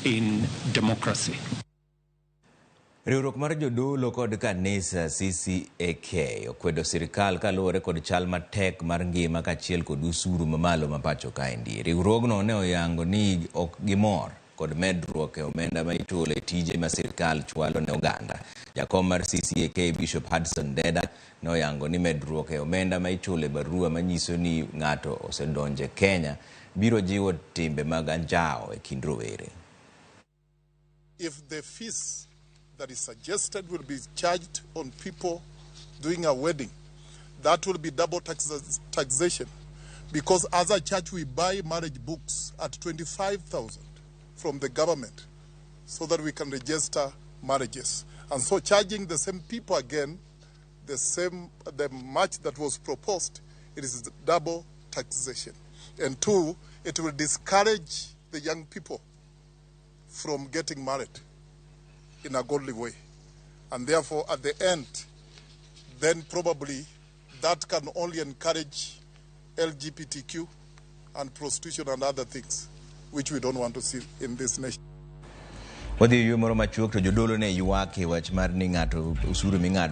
In democracy. Riwruok mar jodolo kod kanisa CCAK okwedo sirikal kaluwore kod chal matek mar ngima kaachiel kod osuru mamalo ma pacho kaendi. Riwruogno ne oyango ni ok gimor kod medruok e omenda ma ichulo e tije ma sirikal chwalo ne oganda. Jakom mar CCAK Bishop Hudson Deda ne oyango ni medruok e omenda ma ichulo e barua manyiso ni ng'ato osedonjo e Kenya biro jiwo timbe mag anjawo e kind rowere. If the fees that is suggested will be charged on people doing a wedding, that will be double taxation. Because as a church, we buy marriage books at 25,000 from the government so that we can register marriages. And so charging the same people again, the same, the much that was proposed, it is double taxation. And two, it will discourage the young people from getting married in a godly way. And therefore, at the end, then probably that can only encourage LGBTQ and prostitution and other things, which we don't want to see in this nation. Wadhi e yweyo moro machuok to jodolo ne ywak e wach mar ni ng'ato osuru ming'ado.